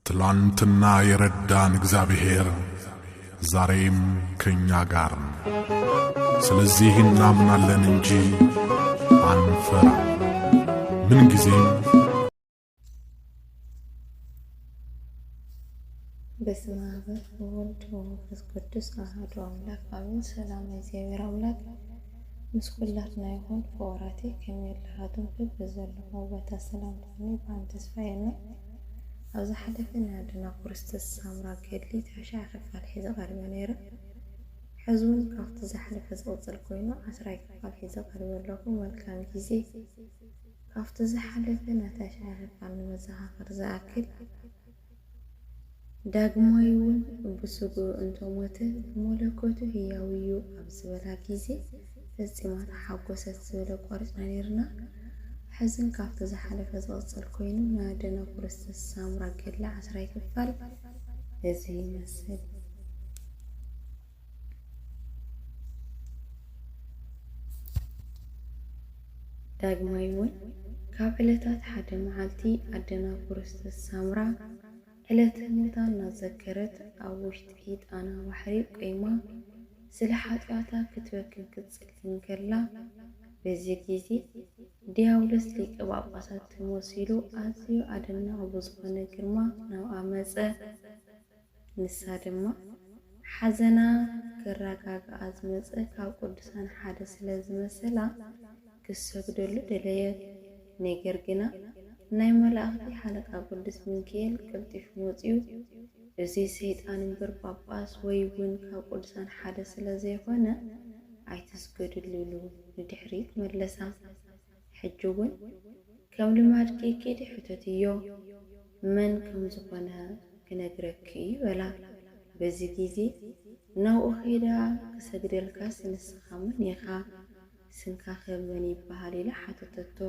ትላንትና የረዳን እግዚአብሔር ዛሬም ከኛ ጋር ነው። ስለዚህ እናምናለን እንጂ አንፈራም። ምንጊዜም በስመ አብ ወወልድ ወመንፈስ ቅዱስ አሐዱ አምላክ አሜን። ሰላም እግዚኣብሔር አምላክ ምስ ኩላትና ይኹን። ፍቑራተይ ከመይ ኣለኻትኩም? በብዘለኹሞ ቦታ ሰላም ትኹኒ ብዓም ተስፋ የና። ኣብ ዝሓለፈ ናይ ኣደና ክርስቶስ ሳምራ ገድሊ ተሽዓ ክፋል ሒዘ ቀሪበ ነይረ። ሕዚ እውን ካብቲ ዝሓለፈ ዝቕጽል ኮይኑ ዓስራይ ክፋል ሒዘ ቀሪበ ኣለኹ። መልካም ግዜ። ካብቲ ዝሓለፈ ናይ ተሽዓ ክፋል ንመዘኻኸር ዝኣክል፣ ዳግማይ እውን ብስግኡ እንተሞተ ብመለኮቱ ህያው እዩ ኣብ ዝበላ ግዜ ፈጺማ ተሓጎሰት ዝብል ኣቋሪጽና ነይርና። ሕዝን ካብቲ ዝሓለፈ ዝቕጽል ኮይኑ ናይ ኣደና ክርስቶስ ሳምራ ገድሊ ዓስራይ ክፋል እዚ ይመስል። ዳግማይ እውን ካብ ዕለታት ሓደ መዓልቲ ኣደና ክርስቶስ ሳምራ ዕለተ ሞታ እናዘከረት ኣብ ውሽጢ ጣና ባሕሪ ቆይማ ስለ ሓጢኣታ ክትበክን ክትጽልን ከላ፣ በዚ ግዜ ዲያብሎስ ሊቀ ጳጳሳት ተመሲሉ ኣዝዩ ኣደናቒ ብዝኾነ ግርማ ናብኣ መጸ። ንሳ ድማ ሓዘና ክረጋግኣ ዝመጸ ካብ ቅዱሳን ሓደ ስለ ዝመሰላ ክሰግደሉ ደለየት። ነገር ግና ናይ መላእኽቲ ሓለቃ ቅዱስ ሚካኤል ቀልጢፉ መጺኡ፣ እዚ ሰይጣን እምበር ጳጳስ ወይ እውን ካብ ቅዱሳን ሓደ ስለ ዘይኮነ ኣይትስገድሉ ኢሉ ንድሕሪት መለሳ። ሕጂ እውን ከም ልማድኪ ኪዲ ሕተትዮ፣ መን ከም ዝኾነ ክነግረኪ እዩ በላ። በዚ ግዜ ናብኡ ከይዳ ክሰግደልካስ ንስኻ መን ኢኻ? ስምካኸ መን ይበሃል? ኢላ ሓተተቶ።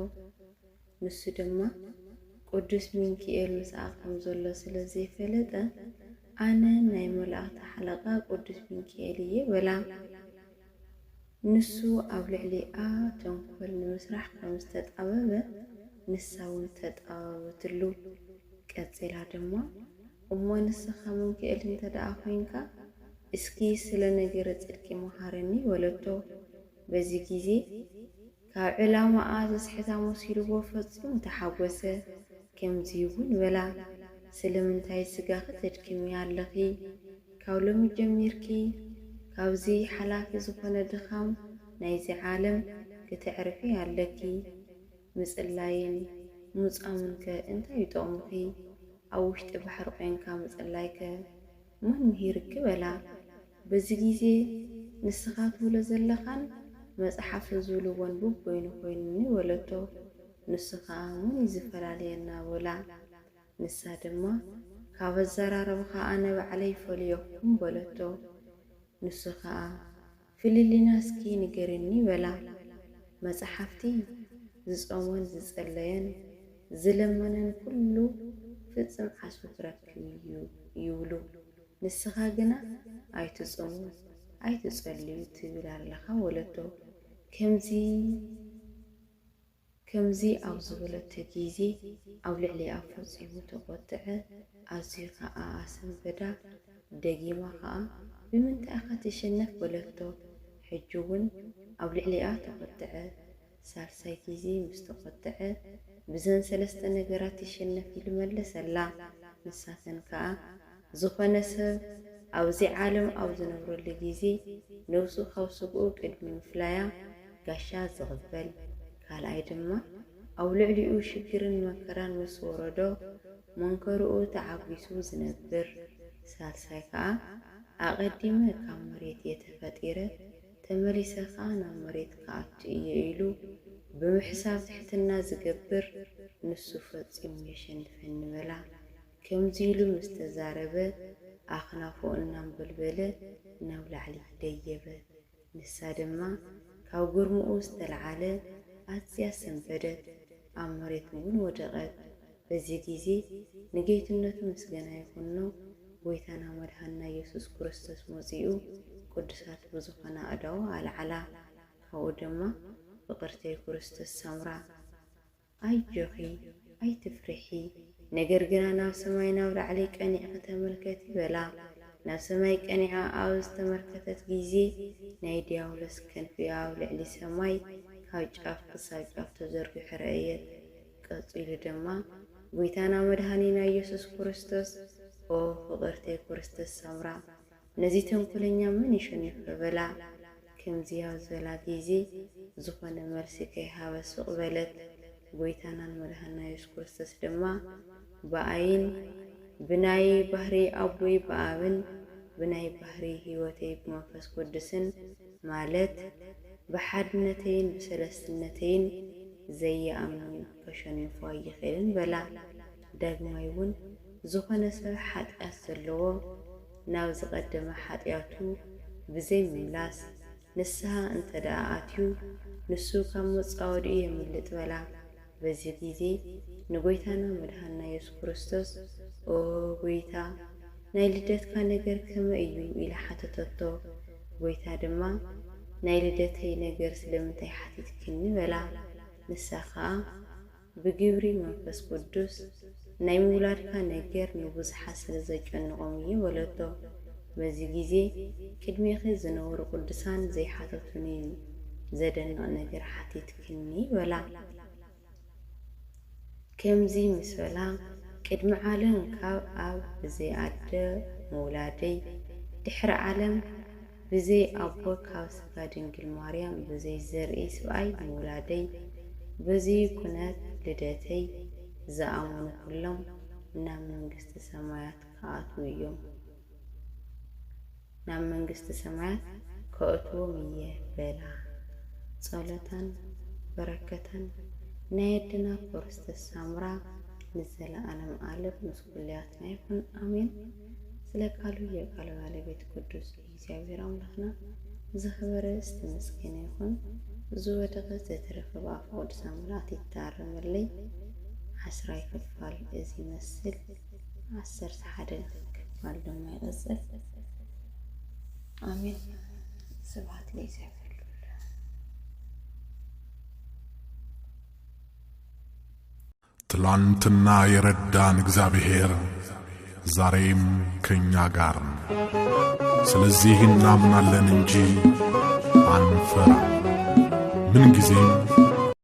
ንሱ ድማ ቅዱስ ሚካኤል ምስኣ ከም ዘሎ ስለ ዘይፈለጠ ኣነ ናይ መላእኽቲ ሓለቓ ቅዱስ ሚካኤል እየ በላ። ንሱ ኣብ ልዕሊኣ ተንኮል ንምስራሕ ከም ዝተጣበበ ንሳ እውን ተጣበበትሉ። ቀጺላ ድማ እሞ ንስኻ ሚካኤል እንተ ደኣ ኮይንካ እስኪ ስለ ነገረ ጽድቂ መሃረኒ በለቶ። በዚ ግዜ ካብ ዕላማኣ ዘስሕታ መሲልዎ ፈጺሙ ተሓጎሰ። ከምዚ እውን በላ፣ ስለምንታይ ስጋኺ ተድክሚ ኣለኺ? ካብ ሎሚ ጀሚርኪ ካብዚ ሓላፊ ዝኾነ ድኻም ናይዚ ዓለም ክተዕርፊ ኣለኪ። ምጽላይን ምጻሙን ከ እንታይ እዩ ጥቕሙኺ? ኣብ ውሽጢ ባሕሪ ኮይንካ ምጽላይከ መን ምሂርኪ በላ። በዚ ግዜ ንስኻ ትብሎ ዘለኻን መጽሓፍን ዝብልዎን በበይኑ ኮይኑኒ በለቶ። ንሱ ኸኣ መን እዩ ዝፈላልየና በላ። ንሳ ድማ ካብ ኣዘራርባኻ ኣነ ባዕለይ ይፈልየኩም በለቶ። ንሱ ኸኣ ፍልልይና እስኪ ንገርኒ በላ። መጻሕፍቲ ዝጾመን ዝጸለየን ዝለመነን ኩሉ ፍጽም ዓስቡ ክረክብ እዩ ይብሉ። ንስኻ ግና ኣይትጾሙ ኣይትጸልዩ ትብል ኣለኻ በለቶ። ከምዚ ከምዚ ኣብ ዝበለቶ ግዜ ኣብ ልዕሊኣ ፈጺሙ ተቖጥዐ፣ ኣዝዩ ኸኣ ኣሰንበዳ። ደጊማ ኸኣ ብምንታይ ኢኻ ትሽነፍ በለቶ። ሕጂ እውን ኣብ ልዕሊኣ ተቖጥዐ። ሳልሳይ ግዜ ምስ ተቖጥዐ ብዘን ሰለስተ ነገራት ትሽነፍ ኢሉ መለሰላ። ንሳተን ከኣ ዝኾነ ሰብ ኣብዚ ዓለም ኣብ ዝነብረሉ ግዜ ነብሱ ካብ ስግኡ ቅድሚ ምፍላያ ጋሻ ዝቕበል፣ ካልኣይ ድማ ኣብ ልዕሊኡ ሽግርን መከራን ምስ ወረዶ መንከርኡ ተዓጒሱ ዝነብር፣ ሳልሳይ ከኣ ኣቐዲመ ካብ መሬት እየ ተፈጢረ፣ ተመሊሰ ከኣ ናብ መሬት ክኣቱ እየ ኢሉ ብምሕሳብ ትሕትና ዝገብር፣ ንሱ ፈጺሙ የሸንፈኒ በላ። ከምዚ ኢሉ ምስ ተዛረበ ኣኽናፉ እናንበልበለ ናብ ላዕሊ ደየበ። ንሳ ድማ ካብ ግርምኡ ዝተለዓለ ኣዝያ ሰንበደት፣ ኣብ መሬት እውን ወደቐት። በዚ ግዜ ንጌትነቱ ምስጋና ይኹኖ፣ ጐይታና መድሓንና ኢየሱስ ክርስቶስ መጺኡ ቅዱሳት ብዝኾና ኣእዳዉ ኣልዓላ። ካብኡ ድማ ፍቕርተይ ክርስቶስ ሰምራ፣ ኣጆኺ ኣይትፍርሒ፣ ነገር ግና ናብ ሰማይ ናብ ላዕሊ ቀኒዕኺ ተመልከቲ በላ። ናብ ሰማይ ቀኒዓ ኣብ ዝተመልከተት ግዜ፣ ናይ ዲያብሎስ ክንፊ ኣብ ልዕሊ ሰማይ ካብ ጫፍ ክሳብ ጫፍ ተዘርጊሑ ረኣየት። ቀጺሉ ድማ፣ "ጐይታና መድኃኒና ኢየሱስ ክርስቶስ፣ ኦ ፍቕርተይ ክርስቶስ ሰምራ፣ ነዚ ተንኮለኛ መን የሸንፎ?" በላ። ከምዚ ኣብ ዝበላ ግዜ፣ ዝኾነ መልሲ ከይሃበ ስቕ በለት። ጐይታናን መድኃኒና ኢየሱስ ክርስቶስ ድማ፣ "ብኣይን ብናይ ባህሪ ኣቦይ ብኣብን ብናይ ባህሪ ሕይወተይ ብመንፈስ ቅዱስን፣ ማለት ብሓድነተይን ብሰለስትነተይን፣ ዘይኣምን ከሸንፎ ኣይኽእልን" በላ። ዳግማይ እውን፣ "ዝኾነ ሰብ ሓጢኣት ዘለዎ ናብ ዝቐደመ ሓጢኣቱ ብዘይ ምምላስ ንስሓ እንተ ደኣ ኣትዩ፣ ንሱ ካብ መጻወድኡ የምልጥ" በላ። በዚ ግዜ ንጐይታና መድኃኒና ኢየሱስ ክርስቶስ፣ "ኦ ጐይታ፣ ናይ ልደትካ ነገር ከመይ እዩ?" ኢላ ሓተተቶ። ጐይታ ድማ፣ "ናይ ልደተይ ነገር ስለምንታይ ሓቲትክኒ?" በላ። ንሳ ኸኣ፣ "ብግብሪ መንፈስ ቅዱስ ናይ ምውላድካ ነገር ንብዙሓት ስለ ዘጨንቖም እዩ" በለቶ። በዚ ግዜ፣ "ቅድሜኺ ዝነበሩ ቅዱሳን ዘይሓተቱኒ ዘደንቕ ነገር ሓቲትክኒ" በላ። ከምዚ ምስ በላ፣ "ቅድሚ ዓለም ካብ ኣብ ብዘይ ኣደ ምውላደይ፣ ድሕሪ ዓለም ብዘይ ኣቦ ካብ ስጋ ድንግል ማርያም ብዘይ ዘርኢ ስብኣይ ምውላደይ፣ በዚ ኩነት ልደተይ ዝኣመኑ ኩሎም ናብ መንግስቲ ሰማያት ክኣትዉ እዮም፣ ናብ መንግስቲ ሰማያት ከእትዎም እየ" በላ። ጸሎታን በረከታን ናይ ኣደና ክርስቶስ ሳምራ ንዘለዓለም ዓለም ምስ ኩልያትና ይኹን። ኣሜን። ስለ ቃሉ የቃል ባለቤት ቅዱስ እግዚኣብሔር ኣምላኽና ዝኸበረ ዝተመስገነ ይኹን። ዝወደቐ ዝተረፈ ብኣፍ ቅዱሳን መላእክት ይታረመለይ። ዓስራይ ክፋል እዚ ይመስል። ዓሰርተ ሓደ ክፋል ድማ ይቐጽል። ኣሜን። ስብሐት ለእግዚኣብሔር ልዑል። ትላንትና የረዳን እግዚአብሔር ዛሬም ከእኛ ጋር ነው። ስለዚህ እናምናለን እንጂ አንፈራም። ምንጊዜም